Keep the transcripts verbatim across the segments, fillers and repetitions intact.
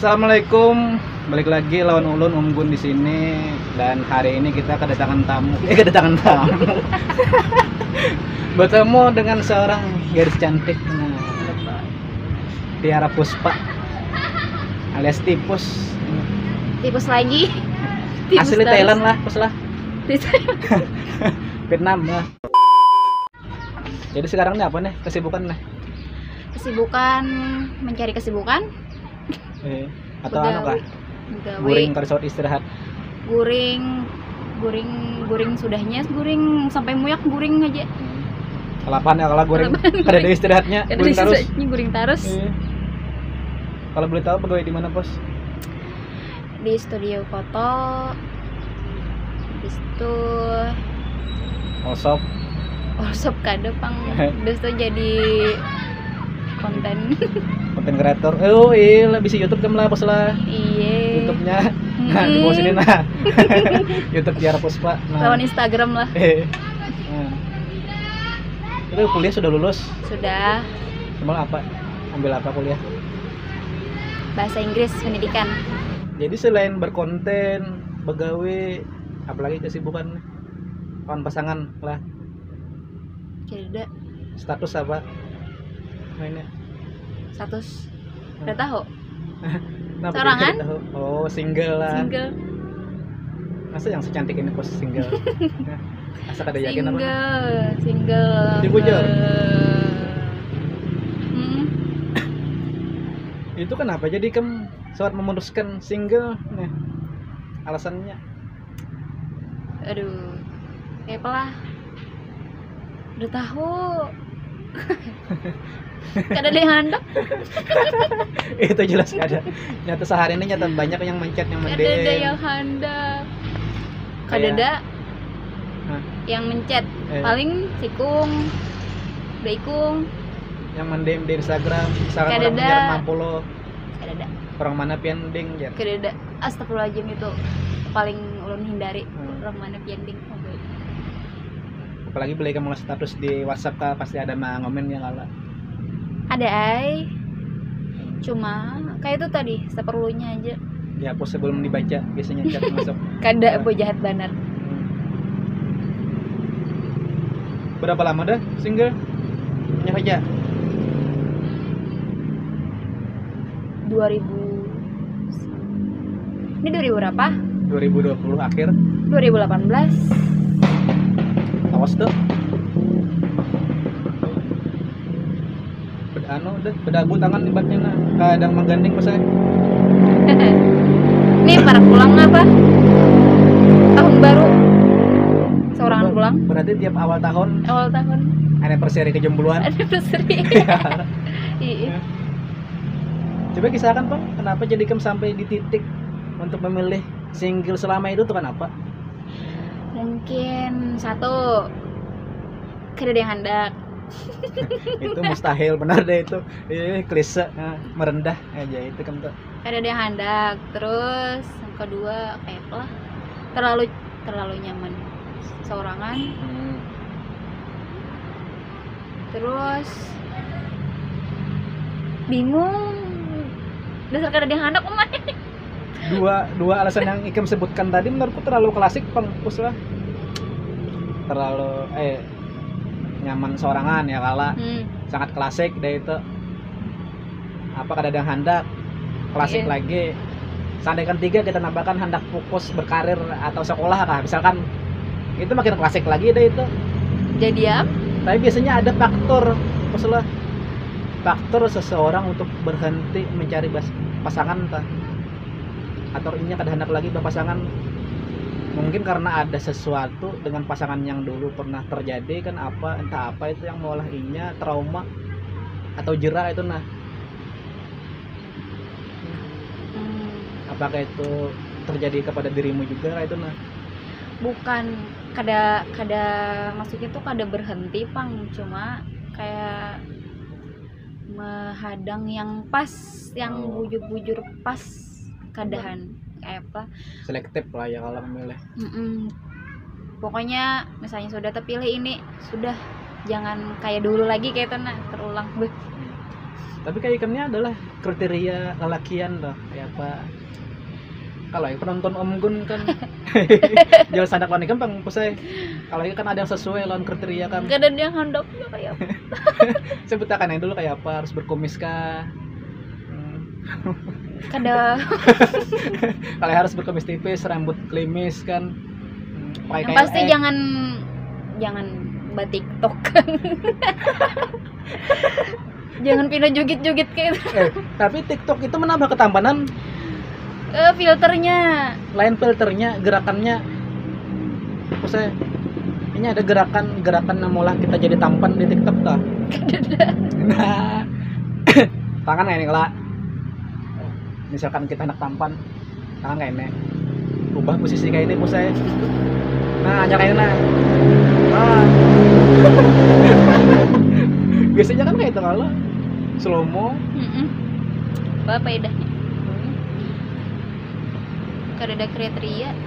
Assalamualaikum, balik lagi lawan ulun Unggun di sini, dan hari ini kita kedatangan tamu, eh kedatangan tamu, bertemu dengan seorang gadis cantik, Tiara Puspa alias Tipus. Tipus lagi. Tipus Asli terus. Thailand lah, Pus lah. Di Thailand. Vietnam lah. Jadi sekarang ini apa nih kesibukan nih? Kesibukan, mencari kesibukan. Eh, atau anu kah? Begawe. Guring ke resort istirahat. Guring, guring, guring sudahnya, guring sampai muyak, guring aja. Kalapan ya, kalau guring Kalapan, kada ada guring. Istirahatnya, Kada guring terus. Guring terus. Iya. Kalau boleh tahu pegawai di mana, Pus? Di studio foto, habis itu Osop. Osop kada pang. Habis itu jadi konten. Konten kreator. Oh iya lah, bisa YouTube kan lah, Pus lah. Iya. YouTube-nya. Nah, di bawah sini nah. YouTube Tiara Puspa. Nah. Lawan Instagram lah. Eh. Nah. Itu kuliah sudah lulus? Sudah. Cuma apa? Ambil apa kuliah? Bahasa Inggris pendidikan. Jadi selain berkonten, begawe, apalagi kesibukan kawan pasangan lah? Kada. Status apa? Mainnya? Status. Udah tahu. Kenapa Sorangan? Jadi tahu? Oh, single lah. Single. Masa yang secantik ini pos single? Asa kada yakin apa? Single, single. Di bujur? Hmm. Itu kenapa jadi kem sempat memutuskan single nih? Alasannya? Aduh. Kayak apa lah? Udah tahu. Kada ada yang handak. Itu jelas kada. Nyata sehari ini nyata banyak yang mencet, yang Kada mendem. Ada yang handak. Kada Kayak- ada Hah? Yang mencet. Eh. Paling sikung, baikung. Yang mendem di Instagram, misalkan Kada orang ada. Menyerap Mampulo, Kada ada. Orang mana pian ding, jar? Kada ada. Astagfirullahaladzim, itu paling ulun hindari. Hmm. Orang mana pian ding. Oh, baik. Apalagi beli kamu status di WhatsApp kah, pasti ada nang ngomen ya kala. Ada ai. Cuma kayak itu tadi, seperlunya aja. Dihapus sebelum dibaca, biasanya chat masuk. Kada, boh, jahat banar. Berapa lama dah single? Punya aja. Dua ribu. Ini dua ribu berapa? Dua ribu dua puluh akhir. Dua ribu delapan belas. Awas tuh. Beda anu deh, beda aku tangan ibaratnya nah. Kadang menggandeng pas saya. Ini parak pulang apa? Tahun baru. Seorang pulang. Berarti tiap awal tahun Awal tahun. Anniversary kejombloan. Anniversary. Iya. Coba kisahkan, Bang, kenapa jadi kamu sampai di titik untuk memilih single selama itu tuh kenapa? Mungkin satu, kada ada yang handak. Itu mustahil benar deh itu. Iya, klise, nah, merendah aja itu kan tuh. Kada ada yang handak. Terus yang kedua, kayak apa lah? Terlalu terlalu nyaman seorangan. Hmm. Terus bingung, dasar kada ada yang handak, umai. Dua dua alasan yang Ikem sebutkan tadi menurutku terlalu klasik, Bang. Pus lah. Terlalu eh nyaman seorangan ya kala. Hmm. Sangat klasik deh itu. Apa kada ada yang handak, klasik Iya. Lagi. Seandainya tiga kita nambahkan handak fokus berkarir atau sekolah kah, misalkan, itu makin klasik lagi deh itu. Jadi apa? Tapi biasanya ada faktor, maksudnya faktor seseorang untuk berhenti mencari bas- pasangan kah, atau inya kada handak lagi berpasangan, mungkin karena ada sesuatu dengan pasangan yang dulu pernah terjadi kan, apa, entah apa itu yang mengolah inya trauma atau jera itu nah. Hmm, Apakah itu terjadi kepada dirimu juga kah itu nah? Bukan, kada kada maksudnya tuh kada berhenti, pang, cuma kayak menghadang yang pas, yang Oh. Bujur-bujur pas, kadahan kayak apa. Selektif lah ya kalau memilih. Mm-mm. Pokoknya misalnya sudah terpilih ini, sudah, jangan kayak dulu lagi kayak itu nah, terulang. Beuh. Tapi kayak ikam ni adalah kriteria lalakian tuh, kayak apa? Kalau yang penonton Om Gun kan jelas anak wanita gampang pusai. Kalau ini kan ada yang sesuai lawan kriteria kan. Kada ada yang handaknya kayak apa. Sebutakan yang dulu kayak apa, harus berkumis kah? Hmm. Kada. Kalau harus berkumis tipis, rambut klimis kan. Hmm, pakai Yang kayak pasti eh, jangan jangan batiktok. Jangan pina joget-joget kayak itu. Eh, tapi TikTok itu menambah ketampanan, Eh, filternya. Lain filternya, gerakannya. Pusai. Ini ada gerakan-gerakan yang maulah kita jadi tampan di TikTok tuh. Nah, tangan kayak ini kala. Misalkan kita anak tampan, tangan kayak ini. Ubah posisi kayak ini, pusai. Nah, hanya kayak ini. Nah. Biasanya kan kayak itu kalau slow mo. Mm-mm. Apa faedahnya? Kada ada kriteria.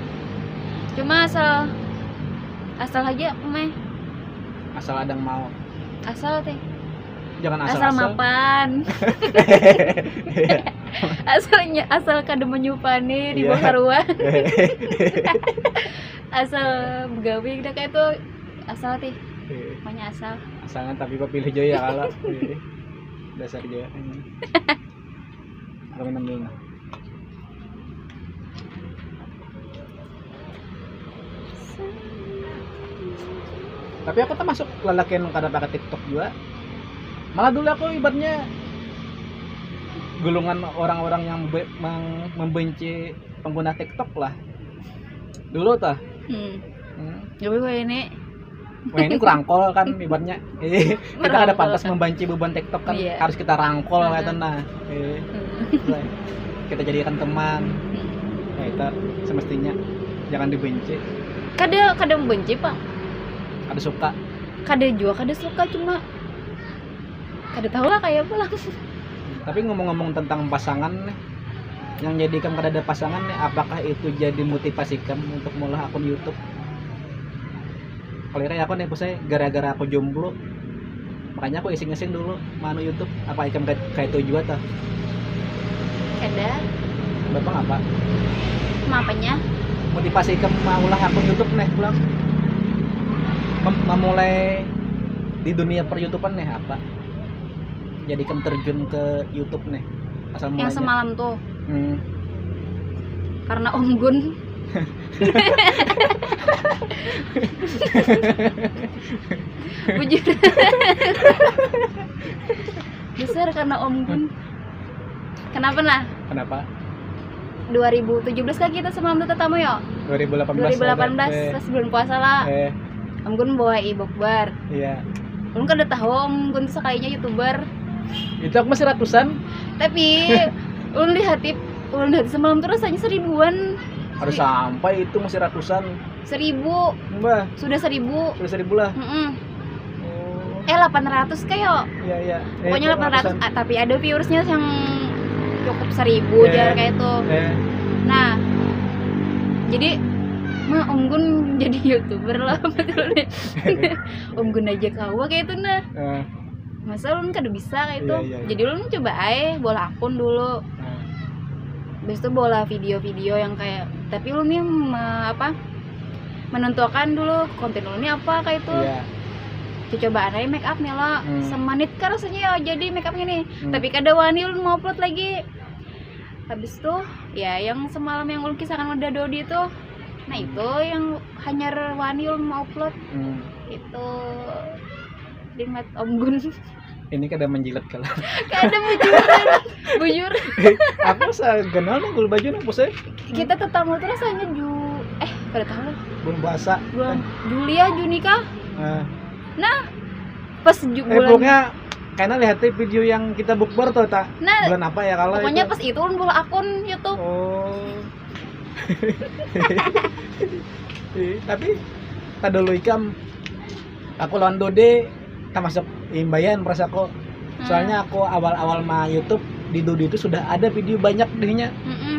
Cuma asal asal aja meh. Asal ada yang mau. Asal teh. Jangan Asal, asal-asal. Mapan. Asalnya asal kada menyupani di Iya. bawah karuan. Asal begawi udah kayak itu asal teh. Eh, Pokoknya asal. Asalnya tapi pilih juga ya kalau. Eh, dasar juga. Hmm. Aku minum dulu nah. Tapi aku termasuk lelaki yang kada pakai TikTok juga. Malah dulu aku ibaratnya golongan orang-orang yang be- meng- membenci pengguna TikTok lah. Dulu tuh. Hmm. Hmm. Tapi gue ini Wah, ini kurangkol kan ibaratnya. Eh, kita kada Merangkul pantas kan. Membanci beban TikTok kan, Iya. Harus kita rangkol Hmm. Kayak itu nah. Eh, Hmm. kita jadikan teman. Nah, itu semestinya jangan dibenci. Kada kada membenci, Pak. Kada suka. Kada juga kada suka, cuma kada tahu lah kayak apa lah. Tapi ngomong-ngomong tentang pasangan nih, yang jadi ikam kada ada pasangan nih, apakah itu jadi motivasi ikam untuk maulah akun YouTube? Kalau kayak aku nih, pusai, gara-gara aku jomblo, makanya aku iseng-iseng dulu manu YouTube. Apa ikam kayak, kayak itu juga tuh? Kada. Bapak ngapa? Apanya? Motivasi ikam maulah akun YouTube nih pulang. Mem- memulai di dunia per-YouTubean nih apa? Jadi ikam terjun ke YouTube nih. Asal Yang mulanya. Semalam tuh Hmm. Karena Om Gun. Bujur. Besar karena Om Gun. Kenapa nah? Kenapa? Dua ribu tujuh belas kan kita Semalam tuh tetamu yo. Dua ribu delapan belas. Dua ribu delapan belas Eh, pas bulan puasa lah. eh, Om Gun bawa bukber. Iya. Ulun kada tahu Om Gun tuh sekalinya YouTuber. Itu aku masih ratusan. Tapi ulun lihat ulun lihat Semalam tuh rasanya seribuan. Harus sampai itu masih ratusan. Seribu. Mbah, Sudah seribu. Sudah seribu lah. Mm-mm. Oh, Eh, delapan ratus kayak. Iya, iya. Eh, Pokoknya delapan ratus, ah, tapi ada viewersnya yang cukup seribu Eh. Jar kayak itu. Eh, Nah, jadi mah Om Gun jadi YouTuber lah betul nih. Om Gun aja kawa kayak itu nah. eh, Masa ulun kada bisa kayak itu. Iya, iya, iya. Jadi ulun coba aja bola akun dulu. eh. Habis itu bola video-video yang kayak, tapi ulun nih me- apa menentukan dulu konten ulun nih apa kayak itu. Iya. Cocobaan aja make up nih lah. Hmm. Semenit kan rasanya ya jadi make upnya nih. Hmm. Tapi kada wani ulun mau upload lagi. Habis itu ya yang Semalam yang ulun kisahkan udah Dodi itu. Nah, itu yang hanyar wani ulun mau upload Hmm. itu. Dimat Om Gun. Ini kada menjilat kalau. Kada bujur. Bujur. Aku saganal nang gulu baju nang pusai. Kita tetamu tuh rasanya Ju eh kada tahu lah. Belum puasa. Bulan Juli ya, Juni kah? Nah, Nah, pas ju- eh, bulan pokoknya karena lihat video yang kita bukber tuh tak. Nah, Bulan apa ya kalau pokoknya itu? Pas itu ulun bola akun YouTube. Oh. Eh, tapi tak dulu ikam, aku lawan Dode termasuk imbayan perasa aku. Hmm. Soalnya aku awal-awal ma YouTube di Dode itu sudah ada video banyak dihnya. Mm-mm.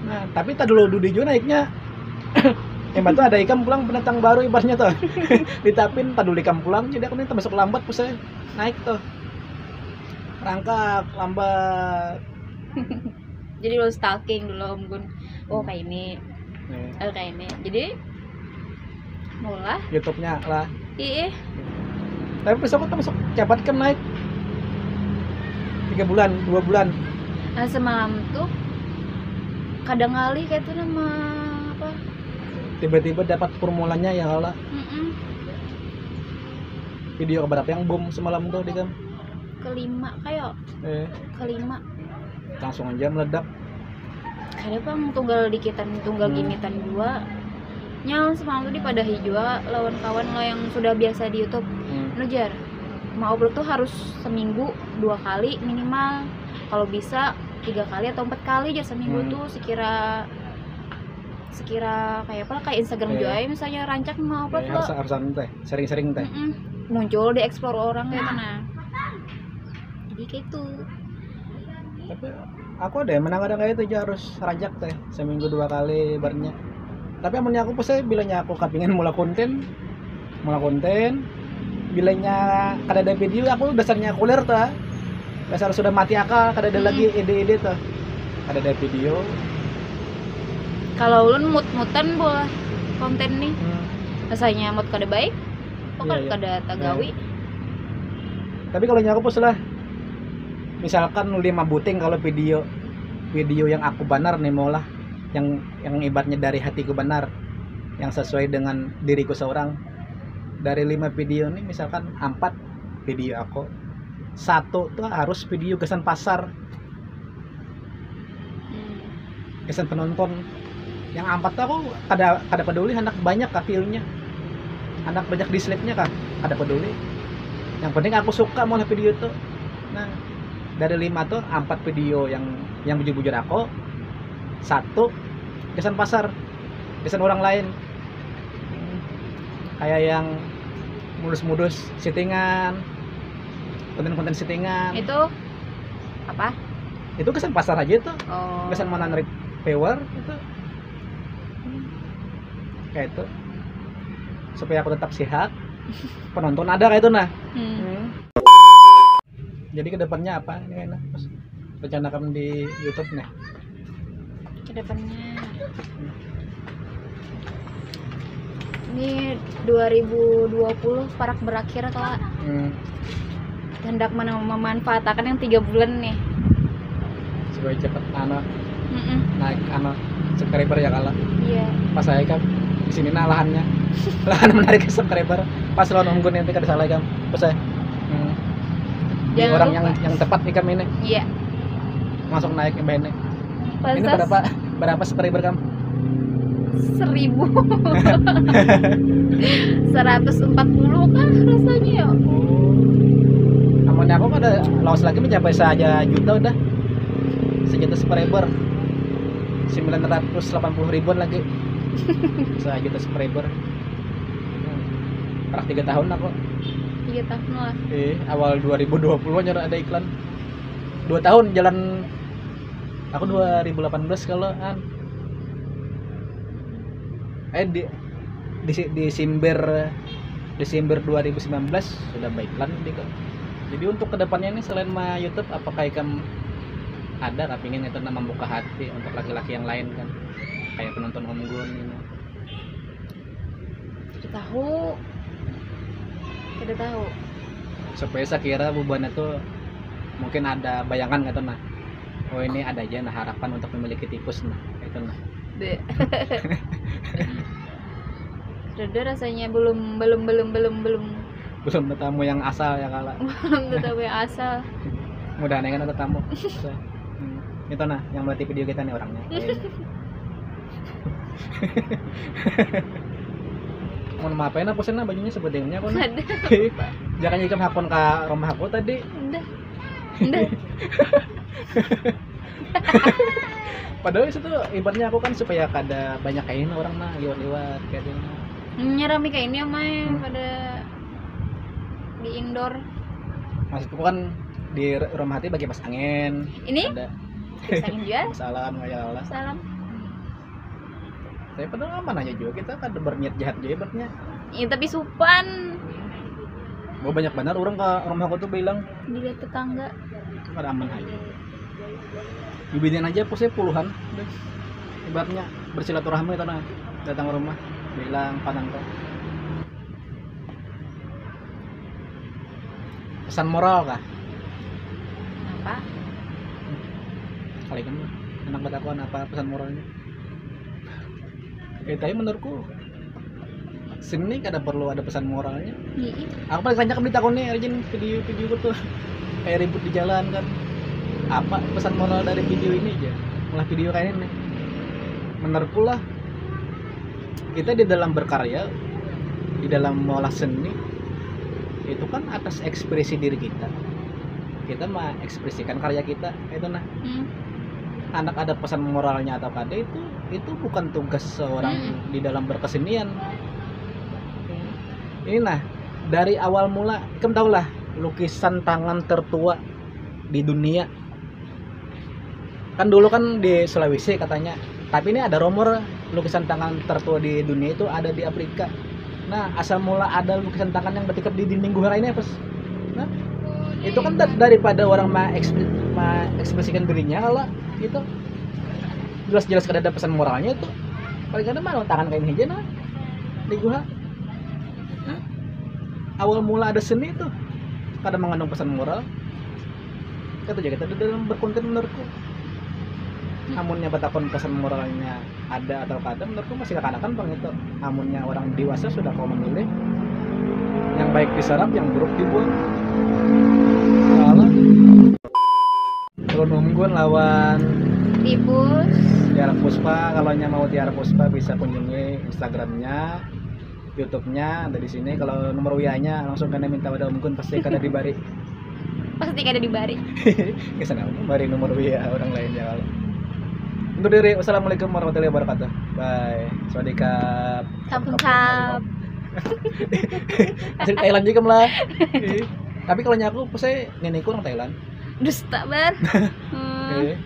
Nah, tapi tak dulu Dode juga naiknya. Yang batu ada ikam pulang pendatang baru ibaratnya tuh. Ditapin tak dulu ikam pulang, jadi aku ini termasuk lambat pusai naik tuh. Angkat lambat. Jadi lo stalking dulu Om Gun. Oh, kayak ini. Nih, Oh, kayak ini. Jadi maulah YouTube-nya lah. Ih, Tapi pas aku termasuk cepat kan naik tiga bulan, dua bulan. Nah, semalam tuh kadang ngalih kayak tuh nama apa? Tiba-tiba dapat formulanya ya kala. Mm-mm. Video keberapa yang boom semalam tuh di kam? Kelima kayak Eh, kelima. Langsung aja meledak. Kada pang tunggal dikitan tunggal Hmm. gimitan dua. Nya semalam tuh dipadahi jua lawan kawan lo yang sudah biasa di YouTube. Hmm. Nujar, mau upload tuh harus seminggu dua kali minimal. Kalau bisa tiga kali atau empat kali aja seminggu Hmm. Tuh sekira sekira kayak apa kayak Instagram Iya. Juga ya, misalnya rancak mau upload Eh, lo. Harus harus anu teh, sering-sering teh. Mm-mm. Muncul di explore orang kayak gitu nah. Jadi kayak itu. Tapi aku ada yang menang kadang kayak itu aja harus rancak teh seminggu dua kali ibaratnya. Tapi amunnya aku pas bilanya aku kapingin mula konten, mula konten, bilanya kada ada video aku dasarnya kuler tuh. Dasar sudah mati akal, kada ada Hmm. lagi ide-ide tuh. Kada ada video. Kalau ulun mut-mutan bola konten nih. Hmm. Rasanya mut kada baik. Pokoknya Iya, iya. kada tagawi. Tapi kalau nyaku pas lah, misalkan lima buting kalau video, video yang aku banar nih maulah, yang yang ibaratnya dari hatiku banar, yang sesuai dengan diriku seorang. Dari lima video nih misalkan empat video aku, satu tuh harus video gasan pasar, Hmm. gasan penonton. Yang empat tuh aku kada kada peduli anak banyak kah view-nya, anak banyak dislike-nya kah, kada peduli. Yang penting aku suka mau video tuh. Nah, dari lima tuh empat video yang yang bujur-bujur aku, satu gasan pasar, gasan orang lain. Kayak yang modus-modus settingan, konten-konten settingan. Itu apa? Itu gasan pasar aja tuh. Oh. Gasan menarik viewer itu. Kayak itu. Supaya aku tetap sehat. Penonton ada kayak itu nah. Hmm. Jadi kedepannya apa ini enak? Terus rencana kamu di YouTube nih? Kedepannya ini dua ribu dua puluh parak berakhir kala Hmm. Hendak mana memanfaatkan yang tiga bulan nih. Supaya cepet anu Mm-mm. naik anu subscriber ya kala. Iya. Pas saya kan di sini nah lahannya. Lahan menarik subscriber. Pas lo nunggu nanti kada salah kan. Pas saya. Hmm. Di Jangan orang lupa. yang yang tepat ikam ini Iya. Langsung naik imbah ini. Ini Pantas berapa berapa subscriber kamu? Seribu. Seratus empat puluh kah rasanya ya? Amun aku kada lawas lagi mencapai saja juta udah. Sejuta subscriber. Sembilan ratus delapan puluh ribuan lagi. Sejuta subscriber. Parak tiga tahun aku. Tiga tahun lah. Eh, awal dua ribu dua puluh aja ada iklan. Dua tahun jalan aku dua ribu delapan belas kalau an. Eh di di Desember Desember dua ribu sembilan belas sudah baiklan di kok. Jadi untuk kedepannya ini selain ma YouTube apakah ikam ada kepingin itu nah membuka hati untuk laki-laki yang lain kan kayak penonton Om Gun ini Tidak tahu. Tidak tahu. Supaya saya kira bebannya tuh mungkin ada bayangan gitu nah. Oh ini ada aja nah harapan untuk memiliki tikus nah itu nah. Deh. Sudah rasanya belum belum belum belum belum Belum ada tamu yang asal ya kala. Belum tahu yang asal. Mudahan ya kan ada tamu. Hmm. Itu nah yang berarti video kita nih orangnya. Kayaknya. Mau maafin apa sih nah bajunya sebenarnya aku nah. Ada. Jangan jika hakun ke rumah aku tadi. Udah. Udah. Padahal itu tuh ibaratnya aku kan supaya kada banyak kain orang nah liwat-liwat kayak gitu. Nyerami kayak ini mai Hmm. Pada di indoor. Maksudku kan di r- rumah hati bagi pas angin. Ini? Ada Kipas angin juga. Salam ya Allah. Salam. Tapi padahal aman aja juga kita kada berniat jahat juga ibaratnya. Ya tapi supan. Gua banyak banget orang ke rumah aku tuh bilang Dilihat tetangga. Kada aman aja. Bibinian aja pusnya puluhan. Ibaratnya bersilaturahmi itu nah, datang ke rumah, bilang panang tuh. Pesan moral kah? Apa? Kali kan anak batakuan apa pesan moralnya? Eh, tapi menurutku seni kada perlu ada pesan moralnya. Iya. Aku paling banyak ditakoni rajin video-video tuh kayak ribut di jalan kan. Apa pesan moral dari video ini aja? Malah video kayak ini. Menurutku lah, kita di dalam berkarya, di dalam mengolah seni, itu kan atas ekspresi diri kita. Kita mengekspresikan karya kita, itu nah. Hmm. Anak ada pesan moralnya atau kada itu, itu bukan tugas seorang Hmm. di dalam berkesenian. Ini nah, dari awal mula, ikam tahu lah lukisan tangan tertua di dunia. Kan dulu kan di Sulawesi katanya, tapi ini ada rumor lukisan tangan tertua di dunia itu ada di Afrika. Nah, asal mula ada lukisan tangan yang batikap di dinding guha ini apa? Nah, itu kan da- daripada orang mengekspresikan dirinya kalau itu jelas-jelas kada ada pesan moralnya itu, paling kada mah tangan kayak ini aja nah di guha. Nah, awal mula ada seni itu kada mengandung pesan moral. Kata juga kita dalam berkonten menurutku. Amunnya batakon pesan moralnya ada atau kada, menurutku masih kakanakan bang itu. Amunnya orang dewasa sudah kau memilih yang baik diserap, yang buruk dibuang. Kalau Ulun Unggun lawan Tribus. Tiara Puspa. Kalau nya mau Tiara Puspa bisa kunjungi Instagramnya, YouTube-nya ada di sini. Kalau nomor W A-nya langsung kena minta pada Unggun, pasti kada dibari. Pasti kada dibari. Ke sana bari nomor W A orang lain ya kalau. Untuk diri, wassalamualaikum warahmatullahi wabarakatuh. Bye. Sawadikap. Sampun cap. Asli Thailand juga lah. Tapi kalau nyaku, saya nenekku orang Thailand. Dusta bar. Hmm. Eh.